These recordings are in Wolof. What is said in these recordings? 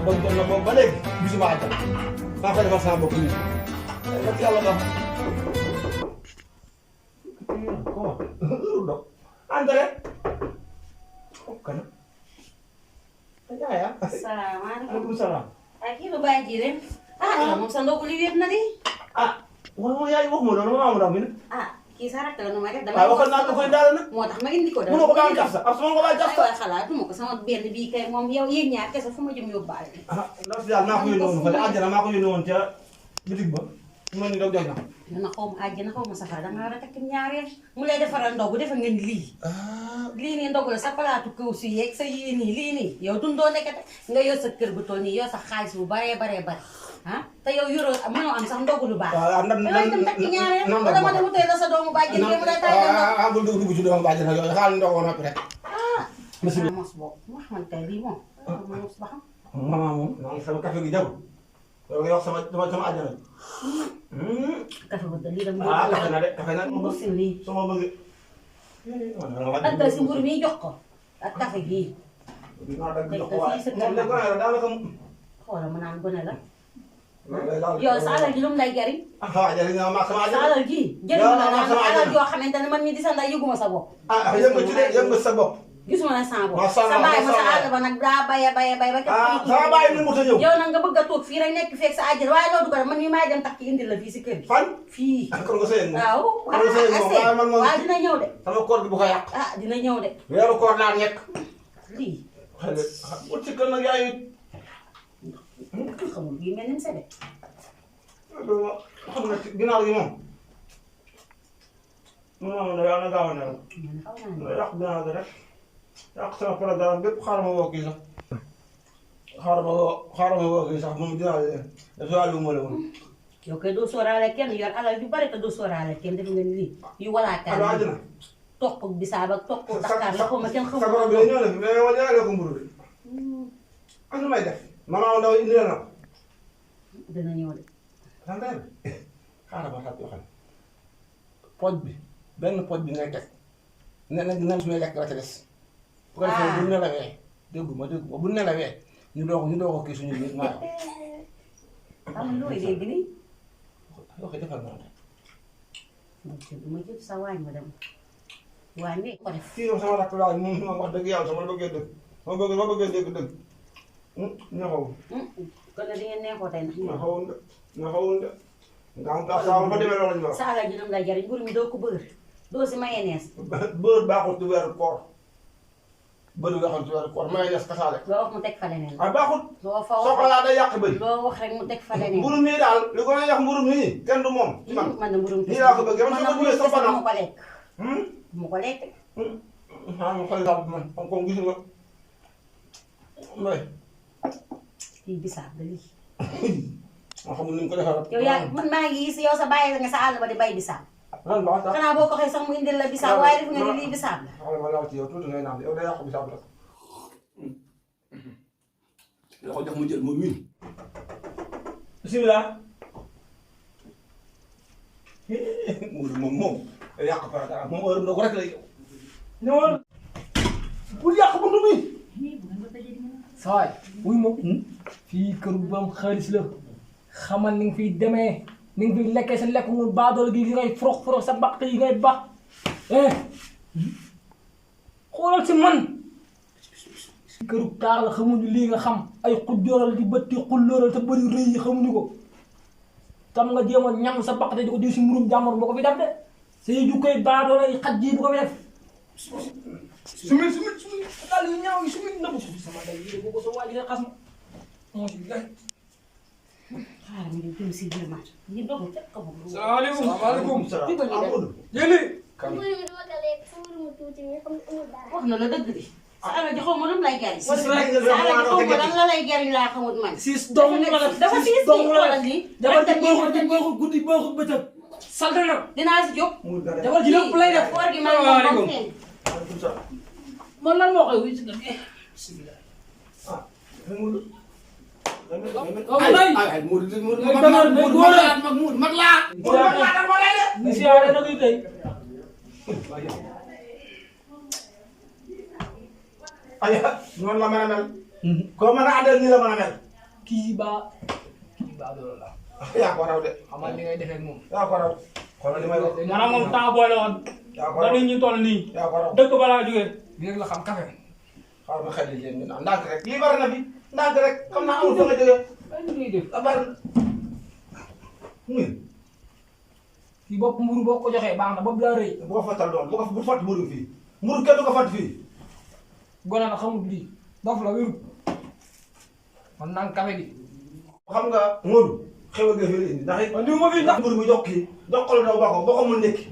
Dog na boobu ba léegi gisuma àjjana maa koy defal sama bopp nii rek yàlla nga dog André kana ya Salaamaaleykum. salaam Ay kii lu bàyyi ji ren. Ah moom sa ndogu li wéet na di. waaw yaay wax ma loolu ma ndaw mi nag Kii sa rakk la nu may def waaw waxal naa ko koy daal nag moo tax ma indi ko. mënoo ko baa jax sa ak su ma ko baa jax sa aywa xalaatuma ko sama benn bii kay moom yow yéen ñaar kese fu ma jëm yóbbaale. ndax si daal maa ko yónni woon fële àjjana maa ko yónni woon ca bitig ba ma ni dog jox na dana xaw ma àjjana xaw ma safara danga war a takk ñaareel mu lay defaral ndogu defe nga ni lii. lii nii ndogu la sa palaatu kaw si yeeg sa yii nii lii nii yow dundoo nekkate nga yor sa kër bu toll nii yor sa xaalis bu baree bare te yow yoroo mënoo am sax ndogu lu baax. waaw damay dem takk ñaareel wala ma dem utee la sa doomu bàjjen bi mu lay taay bul dugg ci doomu bàjjen yooyu xaaral ndox woon noppi rek mos boobu ma xamante ne lii moom mos ba xam. maman moom maa ngi sama café gi jaww yow nga wax sama àjjana café bu lii dem café na de café na mu si lii sama bëgg daggal si mburu mi jox ko ak café gii dinaa dagg jox ko waaye moom de gone la daanaka xoolal ma naan gone la yow sa alal ji lu mu lay jariñ waaw jëriñ nga ma sama sa àjjana alal ji jëriñ la naan alal joo xamante ne man mii di sa nday yëguma sa bopp yëg nga ci de yëg nga sa bopp gisuma ne sa bopp Masha Allah, sa baay ma Masha sa Allah. àll ba nag daa bay ba sama bàyyi ni mu ta ñëw yow nag nga bëgg a toog fii rek nekk feeg sa àjjana waaye loolu du ko def man mii maay dem takk indil la fii si kër gi fan fii kon nga sëyeen moom waaw kon nga sëyeen moom waaye man moom waaw dina ñëw de sama koor gi bu ko yàq dina ñëw de weeru koor naa nekk lii wut ci kër nag yaay xamul bii mel ni sa de xam nga ginnaaw gi moom non non yàlla na gaaw a ne rek yàq ginnaaw gi rek yàq sama programme bépp xaaral ma woo kii sax xaaral ma woo kii sax moom ginnaaw gi dafa wàllu ma la woon yow kay doo sóoraale kenn yor alal ju bari te doo sóoraale kenn def nga ni lii yu walaakaan allo àjjana toq bisaab ak toq Dakar la ko ma kenn sa borom bi xamul ñëw na fi mais ma jëlee ko mburu bi am na may def maman ndaw indi na ko dina ñëw de santeer xaaral ma sax yoo xam poj bi benn poj bi ngay teg ne su may lekk la ca des bu ko defee bu nelawee déggu ma bu nelawee ñu doo ko kii suñu biir maa am looy léegi nii yoo ko defal naa ma jël sa waañ ma dem waañ bi ko def kii yow sama rakk laa moom wax dëgg yàlla sama bëggee dëgg ma bëggee dégg dëgg ñaxawul kon nag di ngeen neexoo tey ndax ñaxawul de nga xam tax saa ma fa demee loolu la ñu wax sa alal ji nam lay jariñ mburu mi doo ko bëgg doo si mayonnaise beurre baaxul ci weeru koor beurre baaxul ci weeru koor mayonnaise kasaale loo wax mu teg fa leneen baaxul loo fa wax chocolat day yàq bëri loo wax rek mu teg fa leneen mburu mi daal li ko lay yàq mburu mi kenn du moom ci man man na mburum nii laa ko bëggee man man su na ma mburum duggee sama mu ko lekk mu ko lekk ma xool daal man comme gis nga mbay lii bisaab la lii ma xamul ni ñu ko defee rek yow yaa man maa ngi gis yow sa bàyyi nga sa àll ba di bay bisaab lan baax sax xanaa boo ko xëy sax mu indil la bisaab waaye def nga ni lii bisaab la xaaral ma laal ci yow tuuti ngay naan yow day yàqu bisaab rek la ko def mu jël moom miin bismillah moom day yàq farata moom heure ndox rek lay ñëwal bul yàq buntu bi sawaay wuy ma fii kër bu am xaalis la xamal ni nga fiy demee ni nga fiy lekkee sa lekk mu baadoolo gi ngay forox sa baq yi ngay bax xoolal si man këru taax la xamuñu lii nga xam ay xujjooral di bëtti xullooral te bëri rëy yi xamuñu ko tam nga jéem a ñam sa baq te di ko diw si mburum jàmbur boo ko fi def de say jukkay baadoolo yi xaj ji bu ko fi def sumil daal yu ñaaw yi sumil na bu sama day yi boo ko sa waa ji nga xas ma moo si gay xaaral ma dem jëm si biir mat ñu doog teg ko bu salaamaaleykum salaamaaleykum Amadou jëli wax na la dëgg di sa alal ji xaw ma lu mu lay jariñ sa Sis alal ji xaw ma lan la lay jariñ laa xamut man siis dong la def dafa siis dong la xoolal def lii jabar ji baaxul guddi baaxul bëccëg salte na dinaa si jóg jabar ji lépp lay def koor gi man moom moom feeñ man lan moo koy wuy si nga bismillah mag laa ni siyaare na koy tey ay noonu la mën a mel. koo mën a àndal nii la mën a mel. kii baa doole la. yaa ko raw de. xamal li ngay defee ak moom. yaa ko raw. xoolal li may wax. maanaam moom temps boole woon. yaa ko ba raw nit ñi toll nii. yaa ko raw. dëkk balaa jógee. bi rek la xam café. xaaral ma xel li leen ñu naan ndànk rek lii bari na fi ndànk rek xam naa amul fa nga jógee. ay li ngay def. bari na. kii bopp mburu boo ko joxee baax na bopp laa rëy. bu ko fàttal doon bu fàtt mburu fii mburu kenn du ko fàtt fii. gone na xamul lii dof la wéru man naan café gi. xam nga Modou xew a gëfee indi ndax it. andi ma fi ndax mburu mi jox kii jox ko la daw boo ko mu ndékki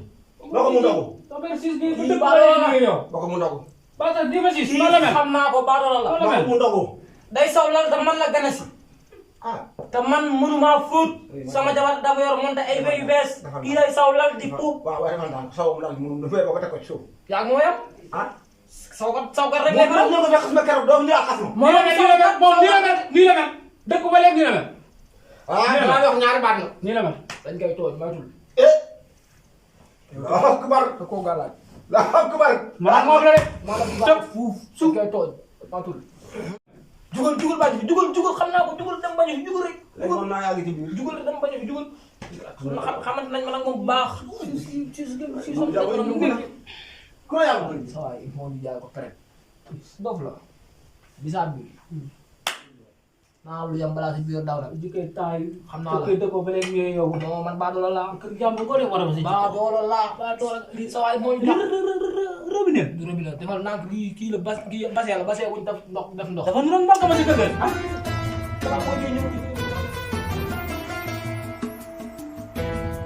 boo ko mu ndogu. kii baadoolo la boo ko mu ndogu. parce que dima si xam naa ko baadoolo la. boo ko mu ndogu. day saw lal te man la gane si. ah te man mënumaa fóot sama jabar dafa yor monte ay yu bees kii lay saw lal di puub. waaw waaye dafa naan saw mu daal mu fee boo ko teg ko ci suuf. yaa ngi mooyam. ah. sawkat rek lay faral. moom ñoo ko fekk xas ma keroog doo ñu xas ma. moom nii la mel nii la mel dëkk ba léegi nii la mel. ah dinaa wax ñaari baat na. nii la mel dañ koy tooñ maytul. Allahu akbar. da koo gàllaaj. Allahu akbar. maanaam moom la de. maanaam fuuf suuf dañ koy tooñ maytul. jugal bañ fi jugal xam naa ko jugal dem bañ fi jugal rek. léegi moom naa yàgg ci biir. jugal dem bañ fi jugal. xamante nañ ma nag moom bu baax. si ku la yàlla bëri. saa waay il faut ñu jaay ko pare. dof la. bisaab bi. naa lu yam balaa si biir daw nag. jikkoy temps yi. xam naa la jikkoy dëkk ba léegi ñëwee yow. non man baa doola laa. kër jàmbur ko de war a ba si jikko. baa doola laa. baa doola lii saa waay mooy. robinet. du robinet defal naa kii la bas kii basee la basee wuñ def ndox. dafa niroon mbokk ma si kër ga. ah. balaa moo ñëw